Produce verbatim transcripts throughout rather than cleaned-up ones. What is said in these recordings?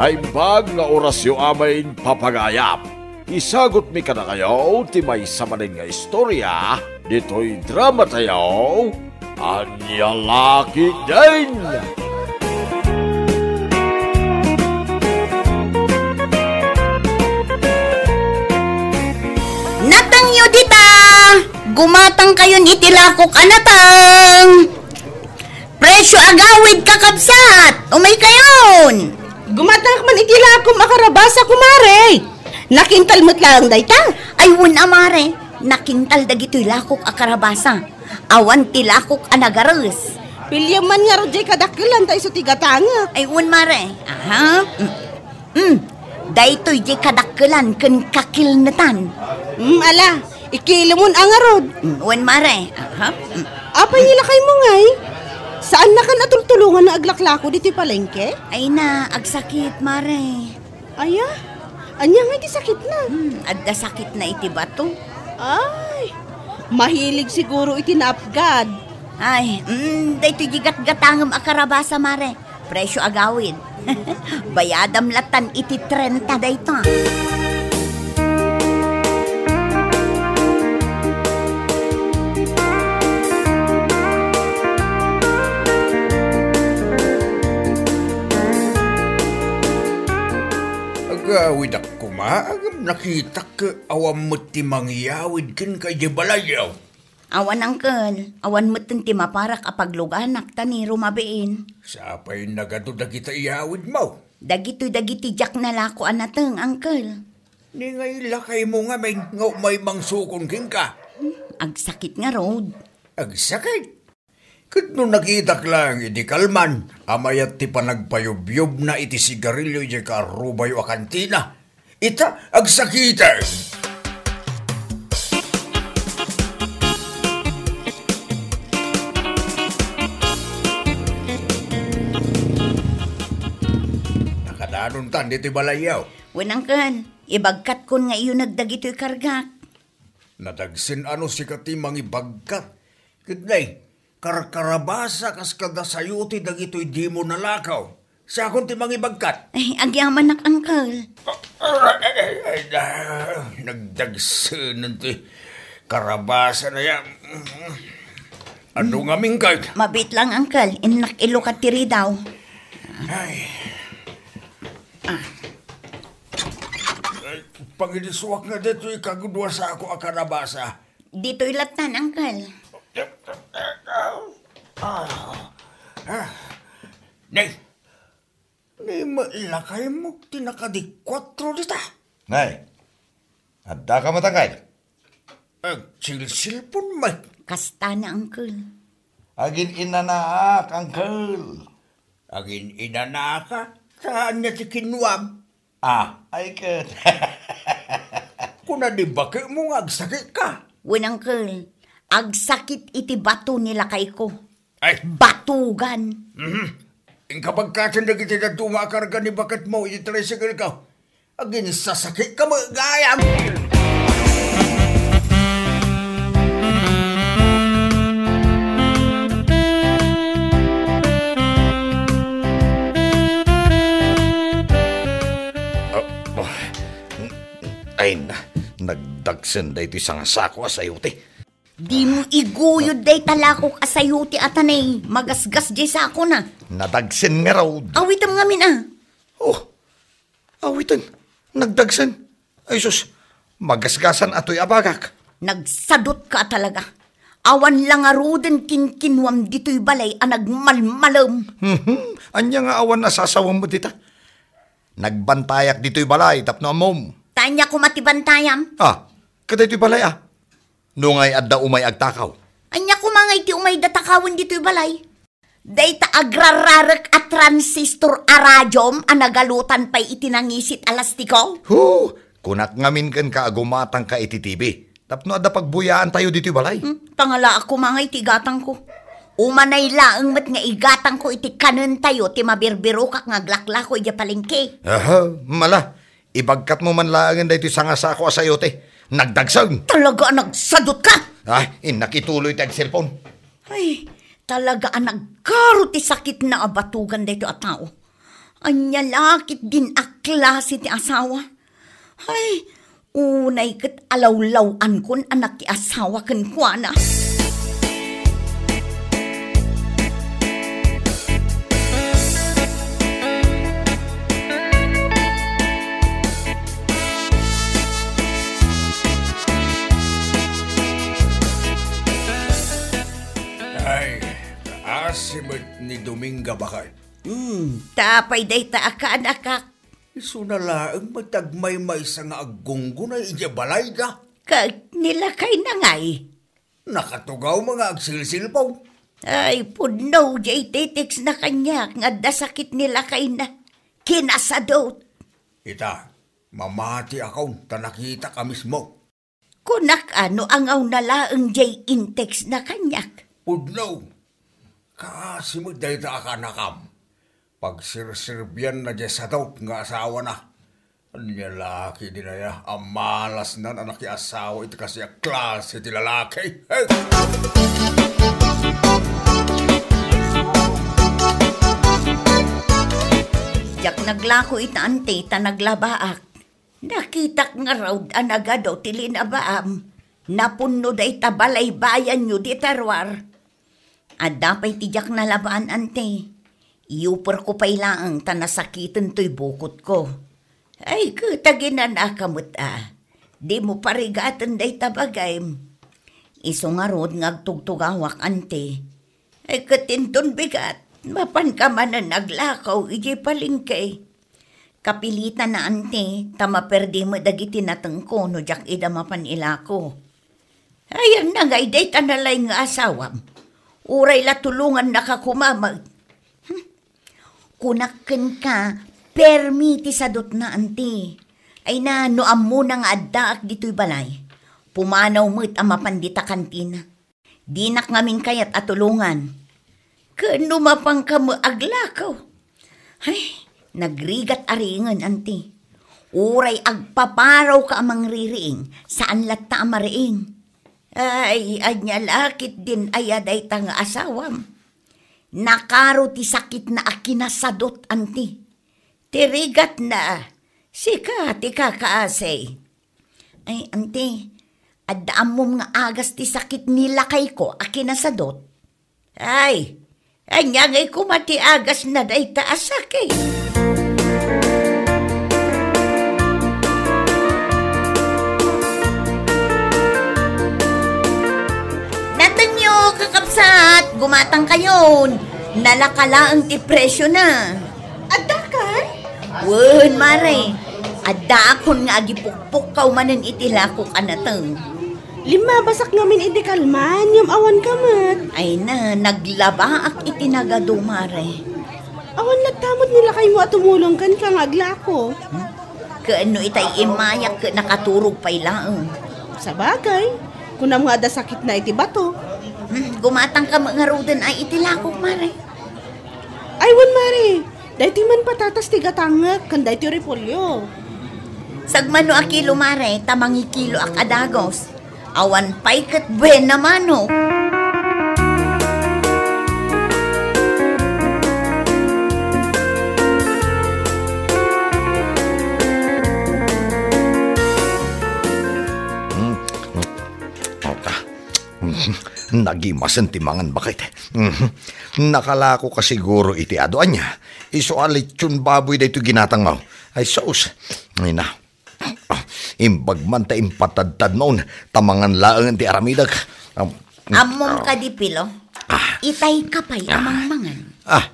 Naimbag nga orasyo amin, papagayam. Isagutmi kadakayo ti maysa manen nga istorya ditoy dramatayo, Ania La Ketdin. Natengyo dita! Gumatangkayon iti lakok a nateng! Presyo agawid, kakabsat! Umaykayon! Gumatangak man iti lakom a karabasa, kumare! Nakintal met laeng dayta? Ay, wen a, mare. Nakintal dagitoy lakok a karabasa. Awan ti lakok a nagares. Piliem man ngarud diay kadakkelan ta isu ti gatangek. Ay, wen, mare. Aha. Mm. Mm. Daytoy diay kadakkelan ken kakilnetan. Mm, ala, ikilemon a ngarud. Mm, wen, mare. Aha. Mm. Apay ni lakaymo ngay? Saannakan a tultulongan nga aglaklako ditoy palengke? Ay na, agsakit, mare. Aya? Ania ngay ti sakitna? Hmm, adda sakitna iti bato. Ay, mahilig siguro iti naapgad. Ay, mm, daytoy diay gatgatangem a karabasa, mare. Presyo agawid. Bayadam latan iti trenta dayta. Agawidak koma, ngem nakitak ket awan met ti mangyawid kenka idiay balayyo. Awan, angkel. Awan metten ti maparak a pagluganak ta ni rumabiin. Sapay nagadu dagita iyawidmo? Dagitoy dagiti diak nalako a nateng, angkel. Ni nga ilakaymo ngamin nga umay mangsukon kenka. Hmm, agsakit ngarud. Agsakit? Ket no nakitak laeng idi kalman a mayat ti panagpayubyubna iti sigarilio idiay kaarubayo a kantina, ita, agsakiten! Nakadanontan ditoy balayyo. Wen, angkel, ibagkatkon nga iyuneg dagitoy kargak. Nadagsen a no sika ti mangibagkat. Ket nay, karkarabasa kas kada sayote dagitoy dimo nalakaw. Siakon ti mangibagkat. Ay, agyamanak, angkel. Ay, ay, ay, ah, nagdagsenen ti karabasa na yan. Ano ngamin kay? Mabit lang, angkel. Innak ilukat ti ridaw. Ay. Ah. Ay, pangidisuak nga ditoy kagudua sako a karabasa. Ditoy lattan, angkel. Ah. Ah. Nay, ni mailakaymo ti nakadi kuatro dita. Nay, adda ka met, angkel? Agsilsilpon met. Kasta na, angkel. Agin-inanaak, angkel. Agin-inanaka? Saan nga ti kinuam? Ah, ay ket. Kuna di baketmo nga agsakit ka? Wen, angkel, agsakit iti bato ni lakayko. Ay. Batugan. Mhm. Inkabagkaten dagiti dadduma a karga ni baketmo iti tricycle ko. Aginsasakit ka met gayam. Ah, ah, ay na, nagdagsen daytoy sangasako a sayote. Dimo iguyod dayta lakok a sayote a tanay, magasgas diay sakona. Nadagsen ngarud. Awitem ngamin a. Oh, awiten, nagdagsen. Ay sus, magasgasan atoy a bagak. Nagsadutka a talaga. Awan la ngaruden kinkinuam ditoy balay a nagmalmalem. Mhm, ania nga awan a sasawem met dita? Nagbantayak ditoy balay tapno ammom. Ta ania koma ti bantayam? Ah, kadaytoy balay a. No ngay adda umay agtakaw. Ania koma ngay ti umayda takawen ditoy balay? Dayta agrararek a transistor a radiom a nagalutan pay iti nangisit a lastiko? Hu! Kunak ngamin kenka a gumatangka iti T V. Tapno adda pagbuyaantayo ditoy balay. Hmm, pangalaak koma ngay ti gatangko. Umanay laeng met nga igatangko iti kanentayo ti mabirbirokak nga aglaklako idiay palengke. Aha, mala. Ibagkatmo man laengen daytoy sangasako a sayote. Nagdagsen! Talaga a nagsadutka! Ay, innak ituloy ti agselpon. Ay, talaga a nagkaro ti sakitna a batugan daytoy a tao. Ania la ketdin a klase ti asawa? Ay, unay ket alawlaw-ankon a nakiasawa kenkuana. Ay, kaasi met ni Dominga, baket. Hmm, ta apay dayta a kaanakak? Isuna laeng met ti agmaymaysa nga aggunggunay idiay balayda. Ket ni lakayna ngay? Nakatugaw met nga agsilsilpaw. Ay, pudno diay titextna kaniak nga adda sakit ni lakayna. Kinasadot. Ita, mamatiakon ta nakitak a mismo. Kunak a no angawna laeng diay intextna kaniak. Pudno. Kaasi met dayta a kaanakam. Pagserserbianna diay sadot nga asawana. Ania la ketdin aya a malasnan a nakiasawa iti kaasi a klase ti lalaki? Hey! Diak naglako ita, anti, ta naglabaak. Nakitak ngarud a nagadu ti linabaam. Napunno dayta balaybayanyo dita ruar. Adda pay ti diak nalabaan, anti. Iyuperko pay laeng ta nasakiten toy bukotko. Ay, ket aginanaka met a. Dimo parigaten dayta bagim. Isu ngarud nga agtugtugawak, anti. Ay, ket inton bigat, mapanka manen aglakaw idiay palengke. Kapilitanna, anti, ta maperdi met dagiti natengko no diak ida mapan ilako. Ayanna ngay dayta nalaing nga asawam. Uray la tulongannaka koma met. Hmm. Kunak kenka, permi ti sadotna, anti. Ay na, no ammona nga addaak ditoy balay, pumanaw met a mapan dita kantina. Dinak ngamin kayat a tulongan. Ken no mapanka met aglakaw. Ay, nagrigat a riingen, anti. Uray agpaparawka a mangririing, saan latta a mariing. Ay, ania la ketdin aya dayta nga asawam? Nakaro ti sakitna a kinasadot, anti. Ti rigatna, sika ti kakaasi. Ay, anti, adda ammom nga agas ti sakit ni lakayko a kinasadot? Ay, ania ngay koma ti agasna dayta a sakit? Natengyo, kakabsat, gumatangkayon. Nalaka laeng ti presiona. Addakan? Wen, mare. Addaakon nga agipukpukkaw manen iti lakok a nateng. Limmabasak ngamin iti kalman, ngem awanka met. Ay na, naglabaak iti nagadu, mare. Awan latta met ni lakaymo a tumulong kenka nga aglako. Hmm? Ken no itay immayak ket nakaturog pay laeng. Sabagay, kunam nga adda sakitna iti bato. Hmm, gumatangka met ngaruden ay iti lakok, mare. Ay, wen, mare. Daytoy man patatas ti gatangek, ken daytoy repolyo. Sagmano a kilo, mare, ta mangikiloak a dagos. Awan pay ket buena mano. Hmm. Nagimasen ti mangan, baket. Mhm. Nakalako ka siguro iti adu, ania? Isu a lechon baboy daytoy ginatangmo. Ay, sus. Ay na. Ah, imbag man ta impatadtadmon, ta mangan laeng ti aramidek. Am-, Ammom ah, kadi, Pilo? Ah. Itay ka pay a Ah. mangmangan. Ah,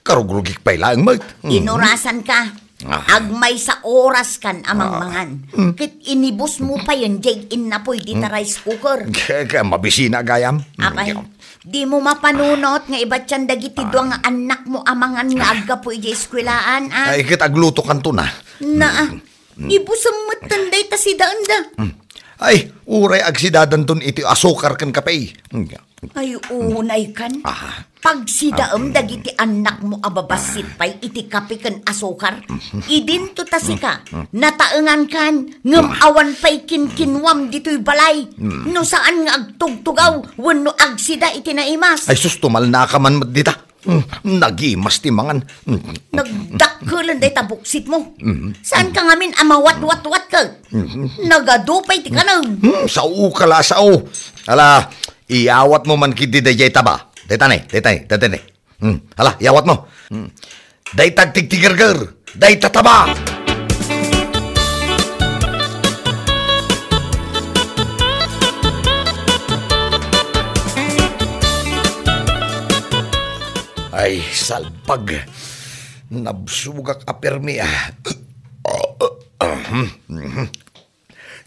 karugrugik pay laeng met. Mm. Inurasan ka. Ah. Agmaysa oras kan a Ah. mangmangan. Mm. Ket inibus mo payen diay innapoy dita Mm. rice cooker. Ke-, ke-, mabisina gayam. Mm, Apay, gayam. Di mo mapanunot nga ibatian dagiti Ah. dua nga annakmo a mangan nga Ah. aggapu idiay eskuelaan, ah. Ay, ket agluto kanto na. Naa. Mm. Mm. Ibusem met ten dayta sidaenda. Mm. Ay, uray agsidadanton iti asukar ken kape. Mm. Ay, unay kan. Ah. Pagsidaem Ah. dagiti annakmo a babassit Ah. pay iti kape ken asukar. Mm. Idinto ta sika, Mm. nataengan kan, ngem Ah. awan pay kinkinuam ditoy balay. Mm. No saan nga agtugtugaw wenno agsida iti naimas. Ay, sus, tumalnaka man met dita. Mm, nagimas ti mangan. Mm. Nagdakkelan dayta buksitmo. Mm. Saanka ngamin a mawatwatwat ket? Mm. Nagadu pay ti kanem. Mm, saoka la, sao. Ala, iyawatmo man ketdi daydiay taba. Dayta ne, dayta ne, dayta ne. Hmm, hala, iyawatmo. Hmm. Dayta agtigtigerger, dayta taba. Ay, salbag. Nabsogak a permi, ah.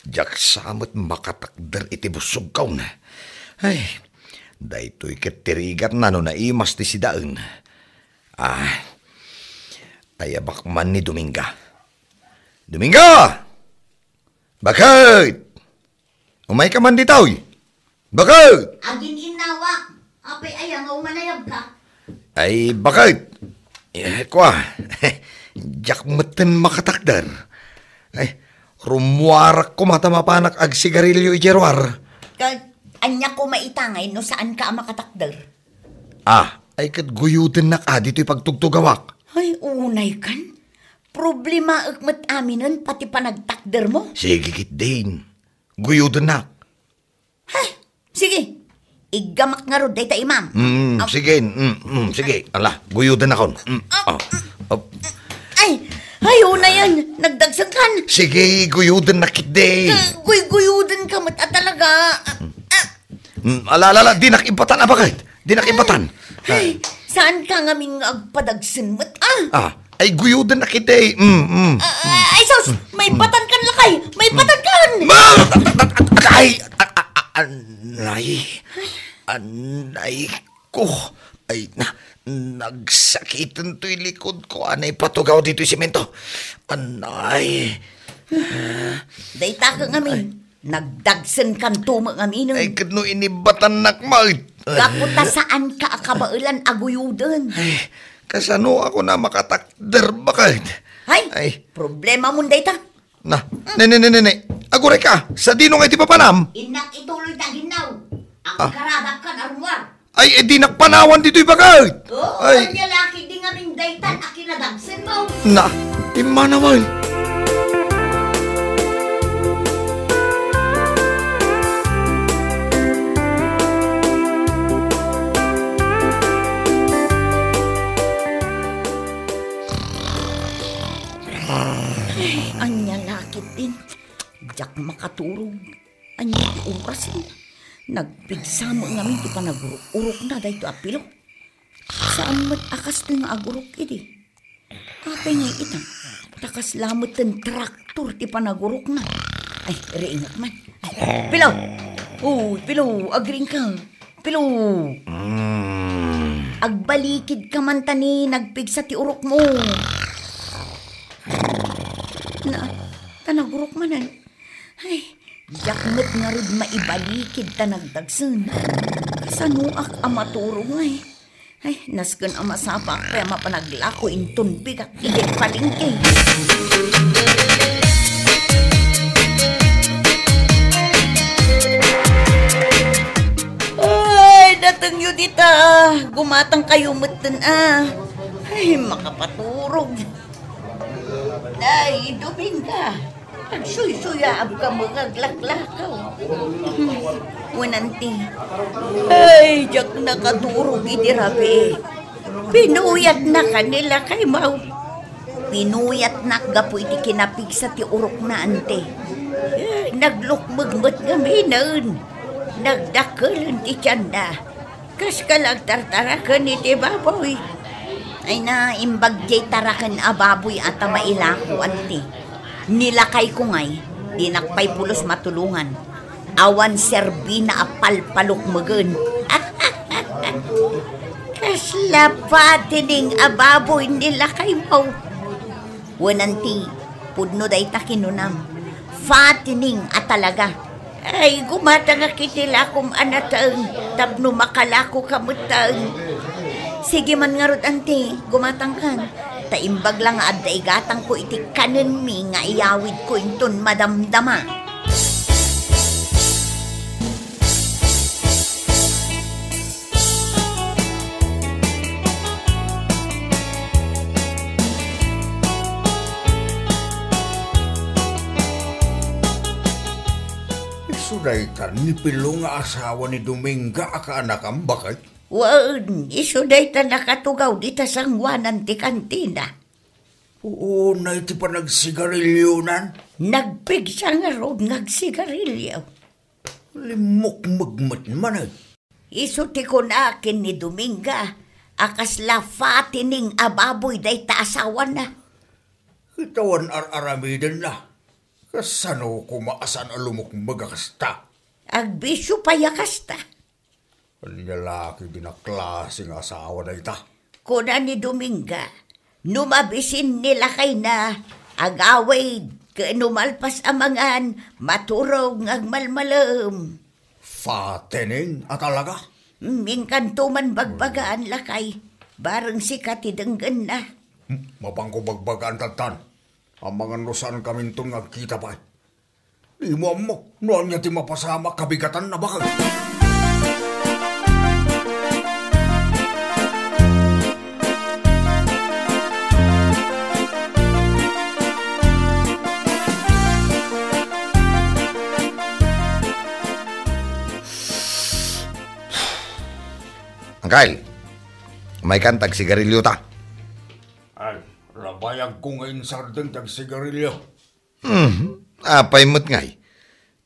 Diak sa met makatakder iti bussogko. Ay, daytoy ket ti rigatna no naimas ti sidaen. Ah, ayabak man ni Dominga. Dominga! Baket! Umayka man ditoy! Baket! Agin-innawak. Apay aya nga umanayabka? Ay, baket? Eh, kua, diak metten makatakder. Ay, rummuarak koma ta mapanak agsigarilio idiay ruar. Ket ania koma ita ngay no saanka a makatakder? Ah, ay ket guyodennak a ditoy pagtugtugawak. Ay, unaykan. Problemaek met aminen pati panagtakdermo. Sige ketdin. Guyodennak. Hay, sige. Iggamak ngarud dayta imam. Mm, ah, sige, mm, mm, sige. Ala, guyodennakon. Mm, ah, ah, ah. Ay, ay, unayen. Nagdagsenkan. Sige, guyodennak ketdi. Ka-, guy-, guyodenka met a talaga. Ah, ah. Mm, ala, ala, ala, dinak ibbatan, a, baket? Dinak ibbatan. Ay, saanka ngamin nga agpadagsen met, ah? Ah, ay, guyodennak ketdi. Mm, mm. Ah, ay, sus! Maibatankan lakay! Maibatankan! Ma-, ay, a, a, a, anay. Anay ko. Ay, na, nagsakiten toy likod ko. Anay, patugaw ditoy semento. Anay. Dayta ket ngamin. Ay. Nagdagsenkan to met aminen. Ay, ket no inibatannak met. Gapu ta saanka a kabaelan a guyoden. Ay, kasano ako na makatakder, baket? Ay, ay. Problemamon dayta. Na, ne, ne, ne, ne, ne. Agurayka, sadino nga iti papanam? Innak ituloy ta ginnaw. Ah. Agkaradakkan a rummuar. Ay, eh, dinak panawan ditoy baket. Oh, ay. Ania la ketdi ngamin daytan a kinadagsenmo? Na, immanawen. Ay, ania la ketdin. Diak makaturog. Ania ti oras, eh? Nagpigsa met ngamin ti panagurok-urokna daytoy a Pilo. Saan met a kastoy nga agurok idi. Apay ngay ita, ta kasla metten traktor ti panagurokna. Ay, riingak man. Ay, Pilo! Uy, Pilo, agriingka. Pilo! Mm. Agbalikidka man ta ni nagpigsa ti urokmo. Na, ta nagurok manen. Ay, diak met ngarud maibalikid ta nagdagsen. Kasanoak a maturog ngay? Ay, nasken a masapaak pay a mapanaglako inton bigak idiay palengke. Ay, datengyo dita. Gumatangkayo metten a. Ay, makapaturog. Nay, Dominga, agsuysuyaabka met nga aglaklakaw. Wen anti, ay, diak nakaturog iti rabii. Pinuyatnaka ni lakaymo. Pinuyatnak gapu iti kinapigsa ti urokna, anti. Ay, naglukmeg met ngaminen. Nagdakkelen ti tianna. Kaskala agtartaraken iti baboy. Ay, naimbag diay taraken a baboy a ta mailako, anti. Ni lakayko ngay, dinak pay pulos matulongan. Awan serbina a palpalukmegen. Kasla patining a baboy ni lakaymo. Wen anti, pudno dayta kinunam. Fattening a talaga. Ay, gumatangak iti lakom a nateng tapno makalakoka metten. Sige man ngarud, anti, gumatangkan. Ta imbag la nga adda igatangko iti kanenmi nga iyawidko inton madamdama. Dayta ni Pilo nga asawa ni Dominga a kaanakam, baket? Wen, isu dayta nakatugaw dita sangoanan ti kantina. Unay ti panagsigarilionan? Nagpigsa ngarud nga agsigarilio. Limmukmeg met manen. Isu ti kuna ken ni Dominga a kasla fattening a baboy dayta asawana. Ket awan ar-aramidenna. Kasano koma a saan a lumukmeg a kasta? Agbisio pay a kasta. Ania la ketdi a klase nga asawa dayta? Kuna ni Dominga, no mabisin ni lakayna, agawid, ken no malpas a mangan, maturog nga agmalmalem. Fattening a talaga? Inkanto man bagbagaan, lakay, bareng sika ti denggenna. Hmm, mapanko bagbagaan tattan. Amangan no saankaminton nga agkita pay. Dimo ammo no ania ti mapasamak a bigatan a baket. Angkel, umaykan ta agsigarilio ta. Ay, nabayagko nga insardeng ti agsigarilio. Hmm, apay met ngay?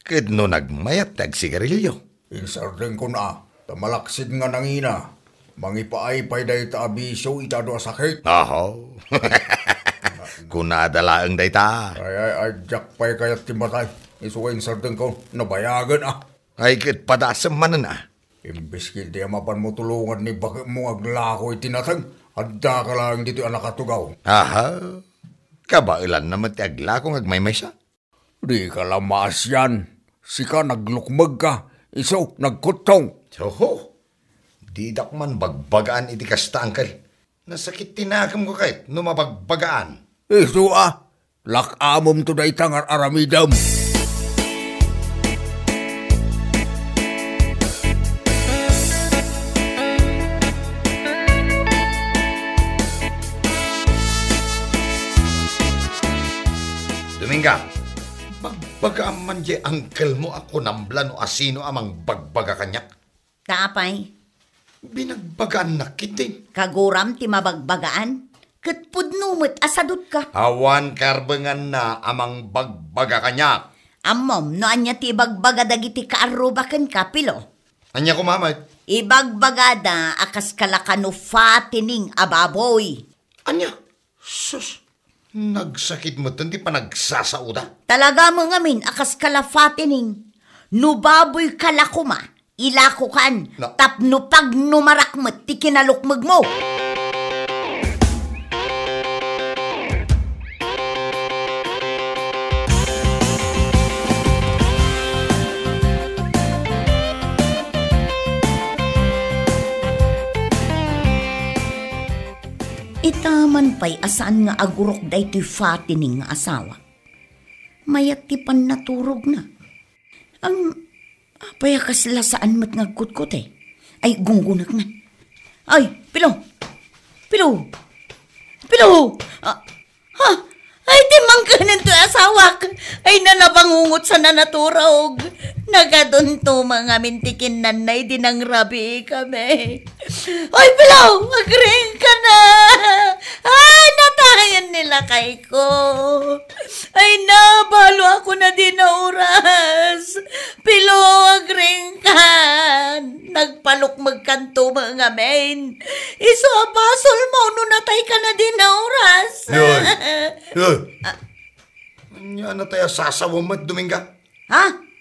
Ket no nagmayat ti agsigarilio? Insardengkon a, ta malaksid nga nangina, mangipaay pay dayta a bisio iti adu a sakit. Aho. Kunada laeng dayta. Ay, ay, ay, diak pay kayat ti matay. Isu nga insardengko, nabayagen a. Ay, ket padasem manen a. Imbes ketdi a mapanmo tulongan ni baketmo nga aglako iti nateng, addaka laeng ditoy a nakatugaw. Aha. Kabaelanna met ti aglako nga agmaymaysa. Dika la maasian. Sika naglukmegka, isu nagkuttong. Oho. Didak man bagbagaan iti kasta, angkel. Nasakit ti nakemko ket no mabagbagaan. Isu a, lak-amomto dayta nga ar-aramidem. Dominga, bagbagaam man diay angkelmo a kunam la no asino a mangbagbaga kaniak. Ta apay? Binagbagaannak ketdin. Kaguram ti mabagbagaan? Ket pudno met a sadutka. Awan karbenganna a mangbagbaga kaniak. Ammom no ania ti ibagbaga dagiti kaarruba kenka, Pilo? Ania koma met? Ibagbagada a kas kalakano fattening a baboy. Ania? Sus, nagsakit metten ti panagsasaoda. Talaga met ngamin a kas kala fattening. No baboy ka la koma, ilakokan, na- tapno pagnumarak met ti kinalukmegmo. Ita man pay a saan nga agurok daytoy fattening nga asawa. Mayat ti pannaturogna. Am, apay a kasla saan met nga agkutkot, eh? Ay, gunggunag man. Ay, Pilo! Pilo! Pilo! Ah, ha? Ay, ti mangkenen toy asawak! Ay, nanabangungot sa nanaturog! Nagadunto mangamin ti kinnanna idi nangrabii kami. Oy, Pilo! Agriingka na! Ay, natayen ni lakayko! Ay, nabalo ako na di nauras! Pilo, agriingkan! Nagpalukmegkanto met ngamin! Isu a basolmo no natayka na di nauras! Yoy! Yoy! Ah. Ania natay a sasawa met, Dominga? Ha?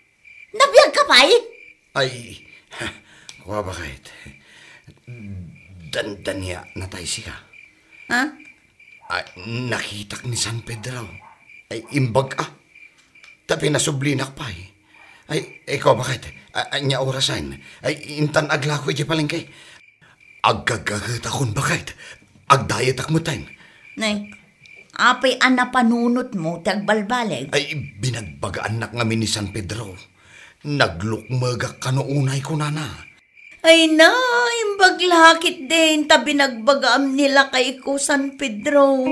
Nabiagka pay? Ay, kua baket. Dandani a natay sika. Ha? Ay, nakitak ni San Pedro. Ay, imbag a. Ta pinasublinak pay. Ay, ay, kua baket. Ay, ania orasen? Ay, intan aglako idiay palengke. Agkagkagetakon baket. Agdayetak metten. Nay, apay a napanunotmo ti agbalbaleg? Ay, binagbagaannak ngamin ni San Pedro. Naglukmegak kano unay, kunana. Ay na, imbag la ketdin ta binagbagaam ni lakayko, San Pedro.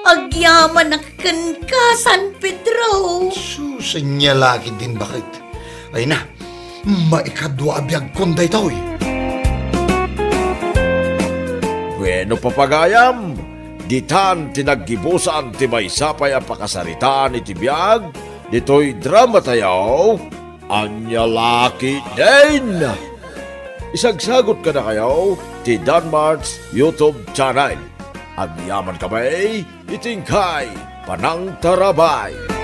Agyamanak kenka, San Pedro. Sus, ania la ketdin baket. Ay na, maikadua a biagkon daytoy. Bueno, papagayam, ditan ti naggibusan ti maysa pay a pakasaritaan iti biag ditoy drama tayo, Ania La Ketdin. Isagsagot kadakayo ti Danmar's YouTube channel. Agyaman kami iti inkay panangtarabay.